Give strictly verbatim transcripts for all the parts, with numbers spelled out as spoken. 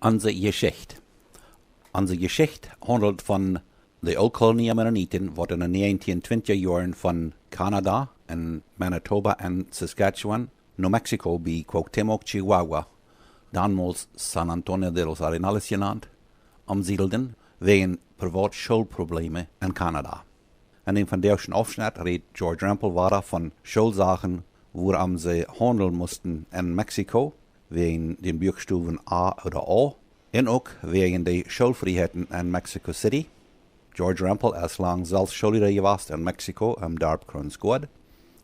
Onse Jeschicht. Onse Jeschicht haundelt von de Ooltkolonie Mennoniten, waut en de 1920 Joaren von Kanada en Manitoba en Saskatchewan no Mexiko bie Cuauhtémoc, Chihuahua, donmols San Antonio de los Arenales jenant, omsiedelden wäajen Privatschoolprobleme en Kanada. En däm vondoagschen Aufschnett rät George Rempel wada von Schoolsachen, wuarom see haundeln musten en Mexiko, wäajen dän Buakstowen A ooda A, un uk wäajen de Schoolfrieheiten en Mexico City. George Rempel es lang selfst Schoolliera jewast en Mexiko em Darp Kronsgord,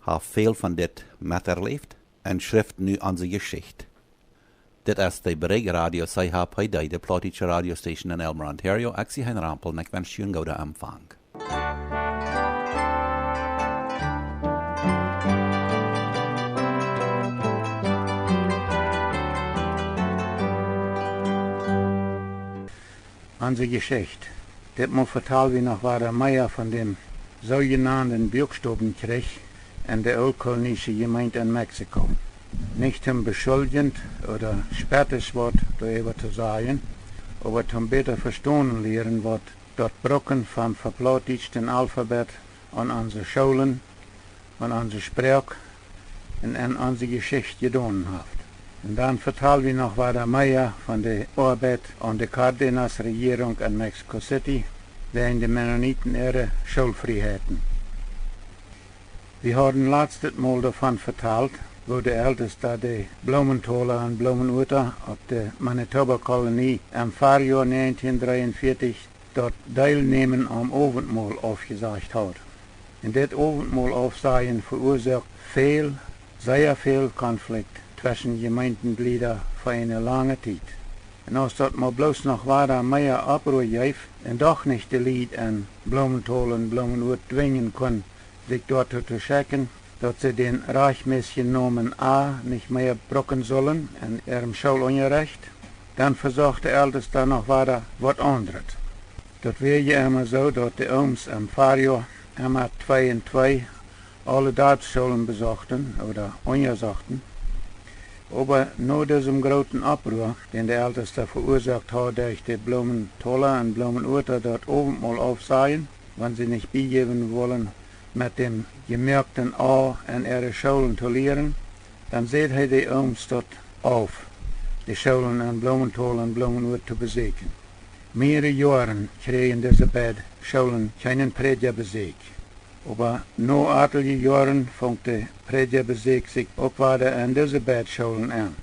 haft väl von dit meterläft un schrift nu onse Jeschicht. Dit es de Brig Radio C H P D, de plautdietsche Radiostation en Aylmer, Ontario. Ekj sie Hein Rempel un ekj wensch junt een gooden Empfang. Onse Jeschicht. Ditmol vetal wie noch wada mea von däm soojenanden Buakstowenkjrich en de Ooltkolonische Jemeent en Mexiko. Nich toom beschuljen ooda spettisch waut doaräwa to sajen, oba toom bäta vestonen lieren, waut daut Brucken vom veplautdietschten Alfabet aun onse Schoolen, aun onse Sproak un aun onse Jeschicht jedonen haft. Un dan vetal wie noch wada mea von de Oabeit aun de Cárdenas Rejierunk en Mexico City, wäajen de Mennoniten äare Schoolfrieheiten. Wie hauden latstet Mol doavon vetalt, woo de Eltesta de Blumenthaler un Blumenuata opp de Manitoba Kolonie em Farjoa 1943 daut Deelnämen aum Owentmol aufjesajcht haud. Un dit Owentmol aufsajen veuasoakt väl, sea väl Konflikt tweschen Jemeentenjlieda fa eene lange Tiet. Un aus daut mau bloos noch wada mea Oproa jeef un doch nich de Lied en Blumenthal un Blumenuat dwinjen kunn, sikj doatoo to schekjen, daut see dän rajchtmäßijen Nomen A nich mea brucken sullen en äarem Schoolunjarecht, dan vesocht de Eltesta noch wada waut aundret. Daut wia je emma soo, daut de Ooms em Farjoa emma twee un twee aule Darpsschoolen besochten ooda unjasochten. Oba no disem grooten Oproa, dän de Eltesta veuasoakt haud derch de Blumenthaler un Blumenuata daut Owentmol aufsajen, wan see nich biejäwen wullen, met däm jemoakten A en äare Schoolen to lieren, dan säd hee de Ooms daut auf, de Schoolen en Blumenthal un Blumenuat to besäkjen. Mearere Joaren kjrieejen dise beid Schoolen kjeenen Prädjabesäkj. Oba no atelje Joaren funk de Prädjabesäkj sikj uk wada en dise beid Schoolen aun.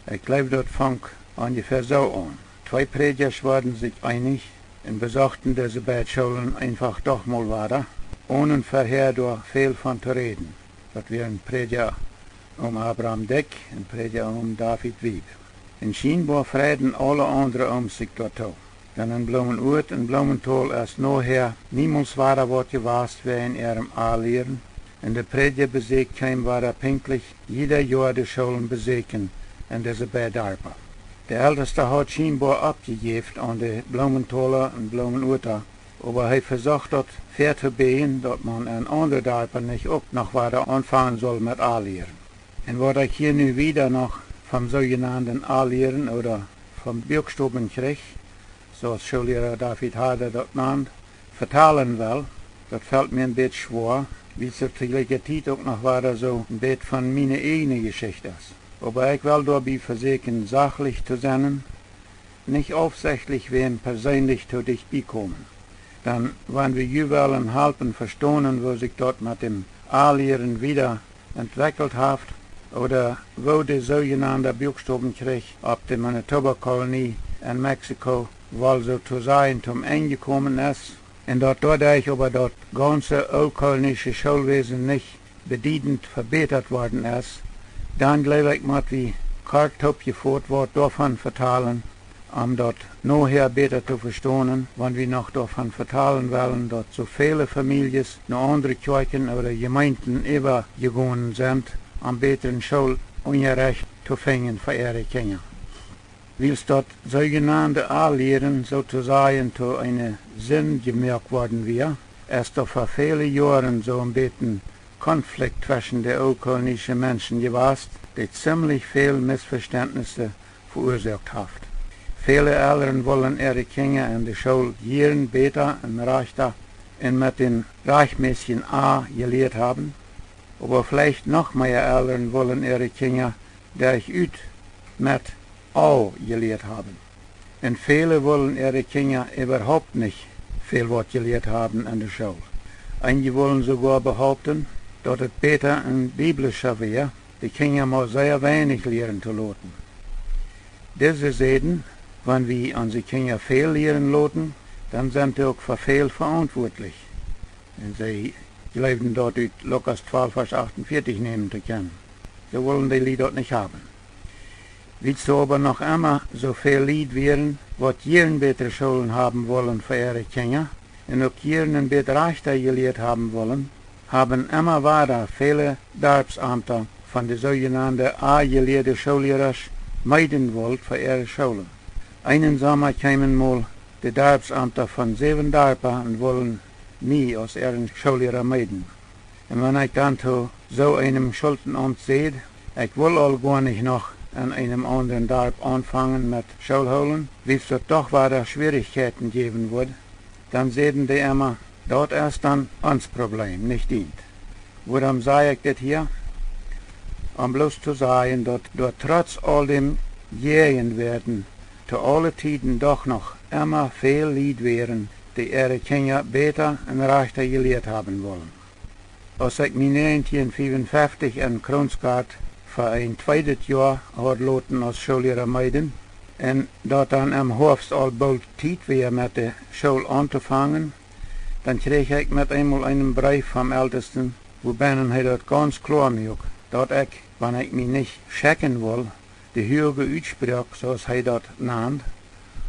Ekj jleew, daut funk onjefäa soo aun. Twee Prädjasch worden sikj eenich un besochten dise beid Schoolen eenfach doch mol wada, onen verhäa doa väl von to räden. Daut wieren Prädja Oom Abraham Dyck un Prädja Oom David Wiebe. Un schienboa freiden aule aundre Ooms sikj doatoo. Dan en Blumenuat un Blumenthal es nohäa niemols wada waut jewast wäajen äarem A lieren, un de Prädjabesäkj kjeem wada pinkjtlich jieda Joa de Schoolen besäkjen en dise beid Darpa. De Eltesta haud schienboa oppjejäft aun de Blumenthaler un Blumenuata, oba hee vesocht daut väatobieejen, daut maun en aundre Darpa nich uk noch wada aunfangen sull met A lieren. Un waut ekj hia nu wieda noch vom soojenanden A lieren ooda vom Buakstowenkjrich, soo aus Schoolliera David Harder daut nand, vetalen well, daut felt mie een bät schwoa, wiels daut to jlikje Tiet uk noch wada soo een bät von miene ieejne Jeschicht es. Oba ekj well doabie vesäkjen sachlich to sennen, nich aufsechtlich wäm perseenlich to dicht biekomen. Dan wan wie ju wellen halpen vestonen, woo sikj daut met däm A lieren wieda entwekjelt haft, ooda woo de soojenande Buakstowenkjrich opp de Manitoba Kolonie en Mexiko woll soo to sajen toom Enj jekomen es, un daut doaderch oba daut gaunze ooltkolonische Schoolwäsen nich bediedent vebätat worden es, dan jleew ekj, mott wie kort toopjefoot waut doavon vetalen, om daut nohäa bäta to vestonen, wan wie noch doavon vetalen wellen, daut soo väle Famieljes no aundre Kjoakjen ooda Jemeenten äwajegonen sent, om bätren Schoolunjarecht to finjen fa äare Kjinja. Wiels daut soojenande A lieren soo to sajen to eene Sind jemoakt worden wia, es doa fa väle Joaren soo een bät Konflikt tweschen de ooltkolonische Menschen jewast, dee zimlich väl Missvestentnisse veuasoakt haft. Väle Elren wullen äare Kjinja en de School jieren bäta un rajchta un met dän rajchtmäßijen A jelieet haben, oba veleicht noch mea Elren wullen äare Kjinja derchut met Au jelieet haben. Un väle wullen äare Kjinja äwahaupt nich väl waut jelieet haben en de School. Eenje wullen soogoa behaupten, daut et bäta un biblischa wia, de Kjinja mau sea weinich lieren to loten. Dise säden, wan wie onse Kjinja väl lieren loten, dan sent dee uk fa väl veauntwuatlich. Un see jleewden daut ut Lukas twalf Varsch achtunvieetich nämen to kjennen. Soo wullen de Lied daut nich haben. Wiels doa oba noch emma soo väl Lied wieren, waut jieren bätre Schoolen haben wullen fa äare Kjinja, un uk jieren bät rajchta jelieet haben wullen, haben emma wada väle Darpsamta von de soojenande ajelieede Schoollierasch meeden wult fa äare Schoolen. Eenen Somma kjeemen mol de Darpsamta von säwen Darpa un wullen mie aus äaren Schoolliera meeden. Un wan ekj dan to soo eenem Schultenaumt säd, ekj wull aul goa nich noch en eenem aundren Darp aunfangen met School hoolen, wiels daut doch wada Schwierichkjeiten jäwen wudd, dan säden dee emma: "Daut es dan ons Problem, nich dient." Wuarom saj ekj dit hia? Om bloos to sajen, daut doa trotz aul däm Jäajenwäaden to aule Tieden doch noch emma väl Lied wieren, dee äare Kjinja bäta un rajchta jelieet haben wullen. Aus ekj mie näajentieen fiewunfeftich en Kronsgart fa een tweedet Joa haud loten aus Schoolliera meeden, un daut dan em Hoafst aul boolt Tiet wia met de School auntofangen, dan kjrieech ekj met eemol eenen Breef vom Eltesten, wua bennen hee daut gaunz kloa muak, daut ekj, wan ekj mie nich schekjen wull, de huage Utsproak, soo aus hee daut nand,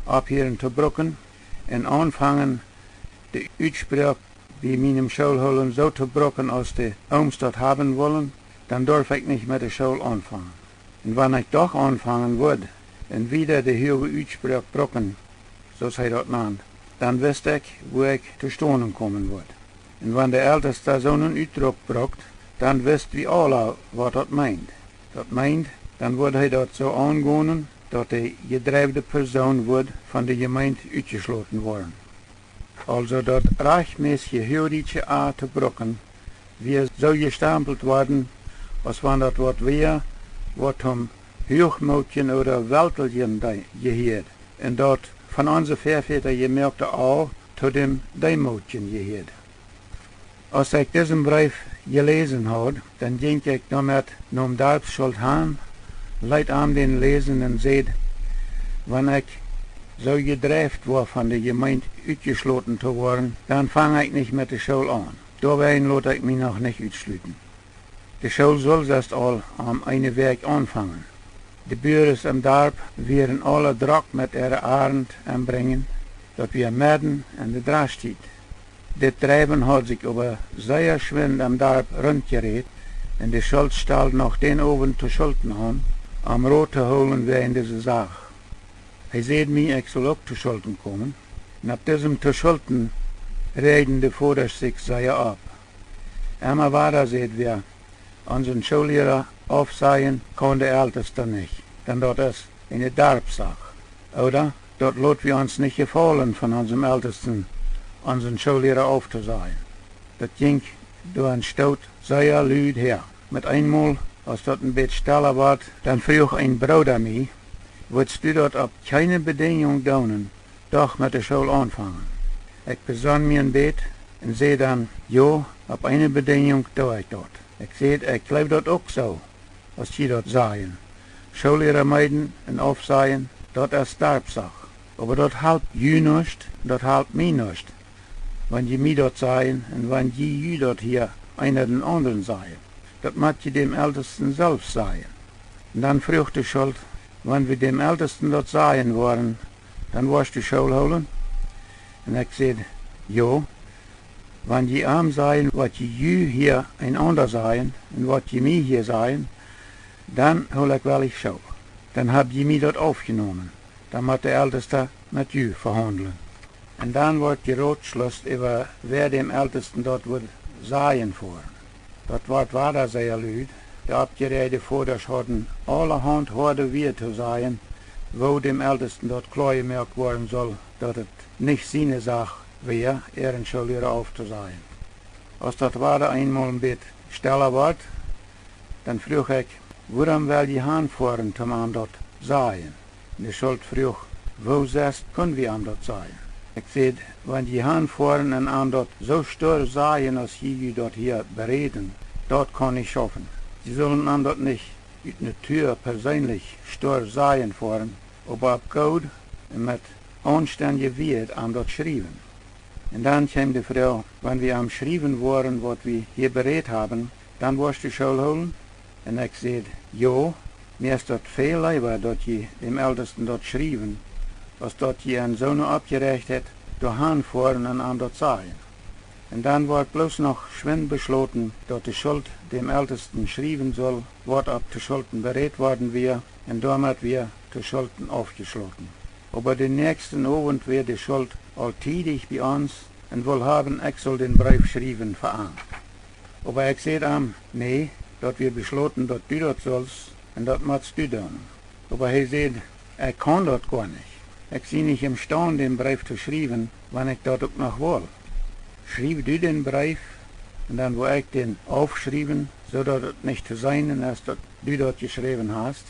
opphieren to bruken un aunfangen, de Utsproak bie mienem Schoolhoolen soo to bruken, aus de Ooms daut haben wullen, dan durf ekj nich met de School aunfangen. Un wan ekj doch aunfangen wudd un wieda de huage Utsproak bruken, soo aus hee daut nand, dan wist ekj, wua ekj to stonen komen wudd. Un wan de Eltesta soonen Utdruck brukt, dan wist wie aula, waut daut meend. Daut meend, dan wudd hee daut soo aungonen, daut de jedreewde Persoon wudd von de Jemeent utjeschloten woaren. Aulsoo daut rajchtmäßje huachdietsche A to bruken, wia soo jestampelt worden, aus wan daut waut wia, waut toom Huachmootjen ooda Welteljen dee-, jehieed, un daut von onse Väavodasch jemoakte Au to däm Deemootjen jehieed. Aus ekj disen Breef jeläsen haud, dan jinkj ekj doamet nom Darpsschult han, leet am dän läsen un säd: "Wan ekj soo jedreift woa von de Jemeent utjeschloten to woaren, dan fang ekj nich met de School aun. Doawäajen lot ekj mie noch nich utschluten." De School sull sest aul om eene Wäakj aunfangen. De Buares em Darp wieren aula drock met äare Arnt enbrinjen, daut wia medden en de Draschtiet. Dit Dreiwen haud sikj oba sea schwind em Darp runtjerät, un de Schult stald noch dän Owent Tuschulte aun, om Rot to hoolen wäajen dise Sach. Hee säd mie, ekj sull uk Tuschulte komen, un opp disem Tuschulte räajden de Vodasch sikj sea opp. Emma wada säd wäa: "Onsen Schoolliera aufsajen kaun de Eltesta nich, dan daut es eene Darpsach. Ooda daut lot wie ons nich jefaulen von onsem Eltesten, onsen Schoolliera auftosajen." Daut jinkj doa en Stoot sea lud häa. Met eenmol, aus daut en bät stella wort, dan fruach een Brooda mie: "Wurscht du daut opp kjeene Bedinjunk doonen, doch met de School aunfangen?" Ekj besonn mie en bät un säd dan: "Jo, opp eene Bedinjunk doo ekj daut." Ekj säd: "Ekj jleew daut uk soo, aus jie daut sajen. Schoolliera meeden un aufsajen, daut es Darpsach. Oba daut halpt ju nuscht, daut halpt mie nuscht, wan jie mie daut sajen un wan jie ju daut hia eena dän aundren sajen. Daut mott jie däm Eltesten selfst sajen." Un dan fruach de Schult: "Wan wie däm Eltesten daut sajen woaren, dan woascht du School hoolen?" Un ekj säd: "Jo, wan jie am sajen, waut jie ju hia eenaunda sajen un waut jie mie hia sajen, dan hool ekj wellich School. Dan hab jie mie daut aufjenomen. Dan mott de Eltesta met ju vehaundlen." Un dan wort jerotschlust äwa wäa däm Eltesten daut wudd sajen foaren. Daut wort wada sea lud. De oppjeräajde Vodasch hauden aulahaunt hoade Wieed to sajen, woo däm Eltesten daut kloa jemoakt woaren sull, daut et nich siene Sach wia, äaren Schoolliera auftosajen. Aus daut wada eemol een bät stella wort, dan fruach ekj: "Wuarom well jie hanfoaren, toom am daut sajen?" Un de Schult fruach: "Woo sest kunn wie am daut sajen?" Ekj säd: "Wan jie hanfoaren un am daut soo stoa sajen, aus jie ju daut hia beräden, daut kaun nich schaufen. Jie sullen am daut nich ut Natua perseenlich stoa sajen foaren, oba opp goot un met aunstendje Wieed am daut schriewen." Un dan kjeem de Froag: "Wan wie am schriewen woaren, waut wie hia berädt haben, dan woascht du School hoolen?" Un ekj säd: "Jo, mie es daut väl leewa, daut jie däm Eltesten daut schriewen, aus daut jie en soone Oppjeräachtheit doa hanfoaren un am daut sajen." Un dan wort bloos noch schwind beschloten, daut de Schult däm Eltesten schriewen sull, waut opp de Schulten berädt worden wia, un doamet wia de Schulten aufjeschloten. Oba dän näakjsten Owent wia de Schult aul tiedich bie ons un wull haben, ekj sull dän Breef schriewen fa am. Oba ekj säd am: "Nä, daut wia beschloten, daut du daut sullst, un daut motst du doonen." Oba hee säd: "Ekj kaun daut goa nich. Ekj sie nich emstaund, dän Breef to schriewen, wan ekj daut uk noch wull. Schriew du dän Breef, un dan woa ekj dän aufschriewen, soo daut et nich to seenen es, daut du daut jeschräwen hast."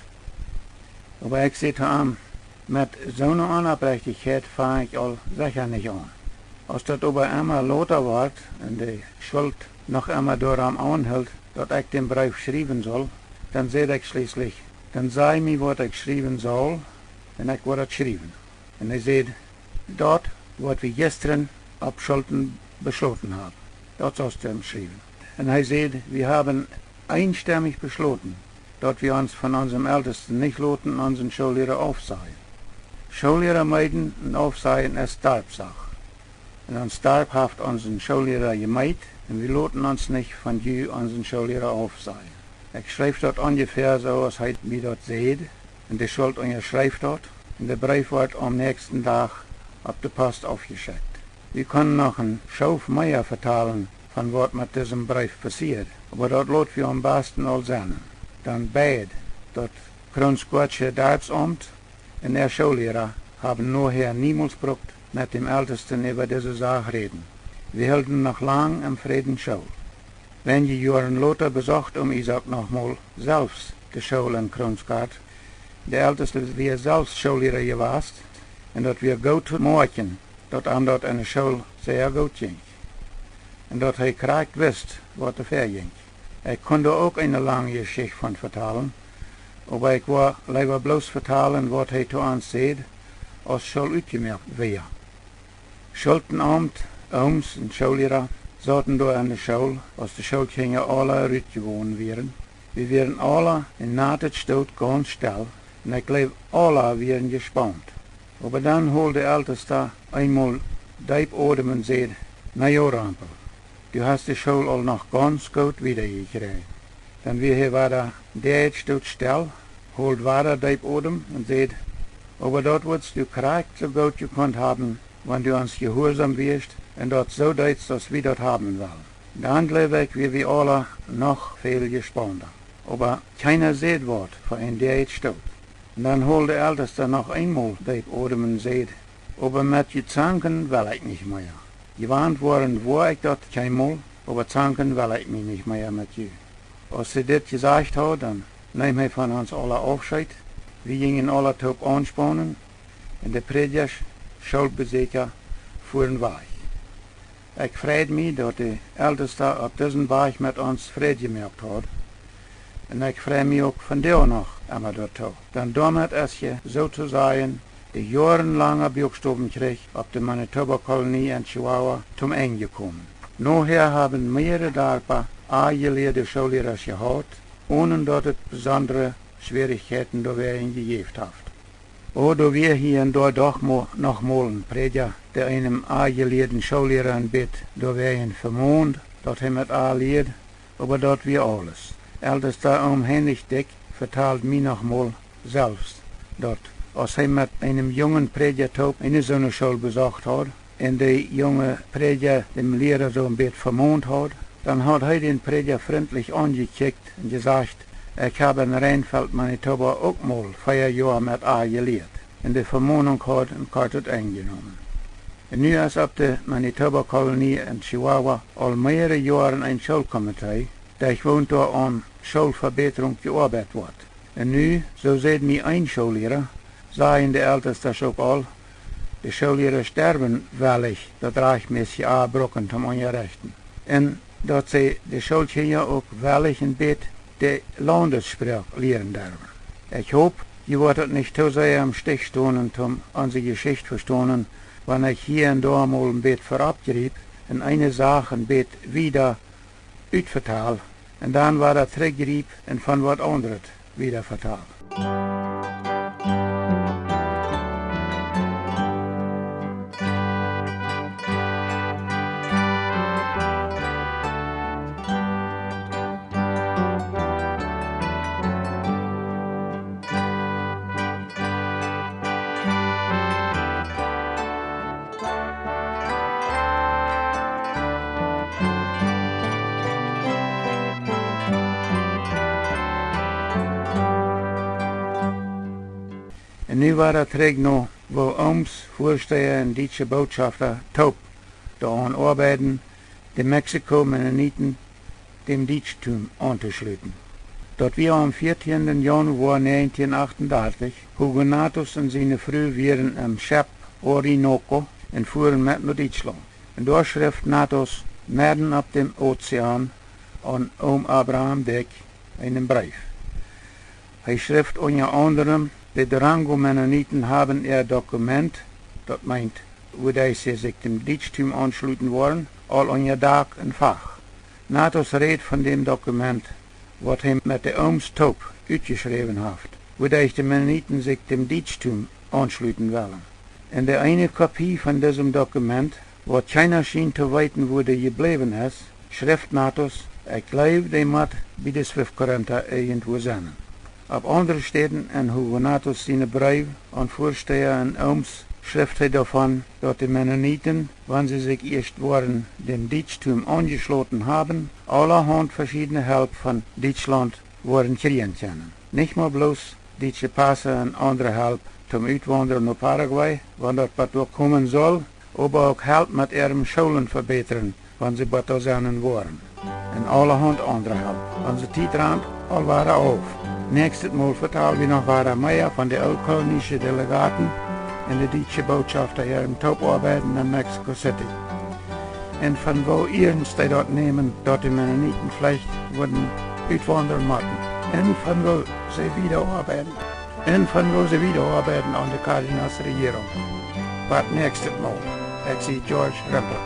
Oba ekj säd to am: "Met soone Onopprechtichkjeit fang ekj aul secha nich aun." Aus daut oba emma lota wort un de Schult noch emma doarom aunhilt, daut ekj dän Breef schriewen sull, dan säd ekj schlieslich: "Dan saj mie, waut ekj schriewen saul, un ekj woa daut schriewen." Un hee säd: "Daut, waut wie jistren opp Schulten beschloten haben, daut saust du am schriewen." Un hee säd: "Wie haben eenstemmich beschloten, daut wie ons von onsem Eltesten nich loten onsen Schoolliera aufsajen. Schoolliera meeden un aufsajen es Darpsach. Un ons Darp haft onsen Schoolliera jemeet, un wie loten ons nich von ju onsen Schoolliera aufsajen." Ekj schreef daut onjefäa soo, aus hee mie daut säd, un de Schult unjaschreef daut, un de Breef wort aum näakjsten Dach opp de Post aufjeschekjt. Wie kunnen noch een Schoof mea vetalen von waut met disem Breef passieed, oba daut lot wie aum basten aul sennen. Dan beid, daut Kronsgoatsche Darpsaumt un äa Schoolliera haben nohäa niemols brukt met däm Eltesten äwa dise Sach räden. Wie hilden noch lang em Fräd School. Weinje Joaren lota besocht Om Isaak noch mol selfst de School en Kronsgoat. De Eltesta wia selfst Schoolliera jewast, un daut wia goot to moakjen, daut am daut en de School sea goot jinkj, un daut hee krakjt wist, waut doa väajinkj. Ekj kunn doa uk eene lange Jeschicht von vetalen, oba ekj woa leewa bloos vetalen, waut hee to ons säd, aus School utjemoakt wia. Schultenaumt, Ooms un Schoolliera sauten doa en de School, aus de Schoolkjinja aula rutjegonen wieren. Wie wieren aula een natet Stoot gaunz stell, un ekj jleew, aula wieren jespaunt. Oba dan hold de Eltesta eenmol deep Odem un säd: "Na jo, Rampel, du hast de School aul noch gaunz goot wieda jekjräajen." Dan wia hee wada een Stoot stell, hold wada deep Odem un säd: "Oba daut wurscht du krakjt soo goot jekunt haben, wan du ons jehuarsom wiescht un daut soo deetst, aus wie daut haben wellen. Dan jleew ekj, wia wie aula noch väl jespaunda." Oba kjeena säd waut fa een Stoot. Un dan hold de Eltesta noch eenmol deep Odem un säd: "Oba met ju zanken well ekj nich mea. Jewant woaren woa ekj daut kjeenmol, oba zanken well ekj mie nich mea met ju." Aus hee dit jesajcht haud, dan neem hee von ons aula Aufscheet. Wie jinjen aula toop aunspaunen, un de Prädjasch, Schoolbesäkja fuaren wajch. Ekj freid mie, daut de Eltesta opp disen Wajch met ons Fräd jemoakt haud. Un ekj frei mie uk vondoag noch emma doatoo, dan doamet es je, soo to sajen, de joarenlanga Buakstowenkjrich opp de Manitoba Kolonie en Chihuahua toom Enj jekomen. Nohäa haben mearere Darpa ajelieede Schoollierasch jehaut, onen daut et besondre Schwierichkjeiten doawäajen jejäft haft. O, doa wia hia un doa doch mo-, noch mol een Prädja, dee eenem ajelieeden Schoolliera een bät doawäajen vemond, daut hee met alieed, oba daut wia aules. Eltesta Om Heinrich Dyck vetald mie noch mol selfst, daut, aus hee met eenem jungen Prädja toop eene soone School besocht haud, un de junge Prädja däm Liera soo een bät vemond haud, dan haud hee dän Prädja frintlich aunjekjikjt un jesajcht: Ekj hab en Reinfeld, Manitoba uk mol vea Joa met A jelieet un de Vemonunk haud en kortet Enj jenomen. Un nu es opp de Manitoba Kolonie en Chihuahua aul mearere Joaren een Schoolkomitee, dee woont doa aun Schoolvebetrunk jeoabeit woat. Un nu, soo säd mie een Schoolliera, sajen de Eltestasch uk aul, de Schoolliera sterwen wellich daut rajchtmäßje A brucken toom unjarechten. Un daut see de Schoolkjinja uk wellich en bät de Laundessproak lieren derwen. Ekj hop, jie woat daut nich too sea em Stich stonen toom onse Jeschicht vestonen, wan ekj hia un doa mol en bät verop jriep un eene Sach en bät wieda utvetal un dan wada trigjriep un von waut aundret wieda vetal. Un nu wada trigj no woo Ooms, Väasteha un dietsche Botschafta toop doaraun oabeiden, de Mexiko-Mennoniten däm Dietschtum auntoschluten. Daut wia aum vieetieenden Jaunwoa näajentieen achtundartich, Hugo Natus un siene Fru wieren em Schepp Orinoco un fuaren met no Dietschlaunt. Un doa schrift Natus medden opp däm Ozean aun Oom Abraham Dyck eenen Breef. Hee schrift unja aundrem: De Durango-Mennoniten haben äa Dokument, daut meent, wuaderch see sikj däm Dietschtum aunschluten woaren, aul unja Dak un Fach. Natus rät von däm Dokument, waut hee met de Ooms toop utjeschräwen haft, wuaderch de Mennoniten sikj däm Dietschtum aunschluten wellen. Un de eene Kopie von disem Dokument, waut kjeena schient to weeten, wua dee jebläwen es, schrift Natus: Ekj jleew, dee mott bie de Swift Currenta irjentwua sennen. Opp aundre Städen en Hugo Natus siene Breew aun Väasteha un Ooms schrift hee doavon, daut de Mennoniten, wan see sikj ieescht woaren däm Dietschtum aunjeschloten haben, aulahaunt veschiedne Help von Dietschlaunt woaren kjrieen kjennen. Nich mau bloos dietsche Passe un aundre Help toom utwaundren no Paraguay, wan daut bat doa komen sull, oba uk Help met äarem Schoolen vebätren, wan see bat doa sennen woaren. Un aulahaunt aundre Help. Onse Tiet rant aul wada auf. Näakjstet Mol vetal wie noch wada mea von de ooltkolonische Delegaten un de dietsche Botschafta äarem Toopoabeiden en Mexico City. Un von woo iernst dee daut nämen, daut de Mennoniten veleicht wudden utwaundren motten. Un von woo see wieda oabeiden. Un von woo see wieda oabeiden aun de Cárdenas Rejierunk. Bat näakjstet Mol. Ekj sie George Rempel.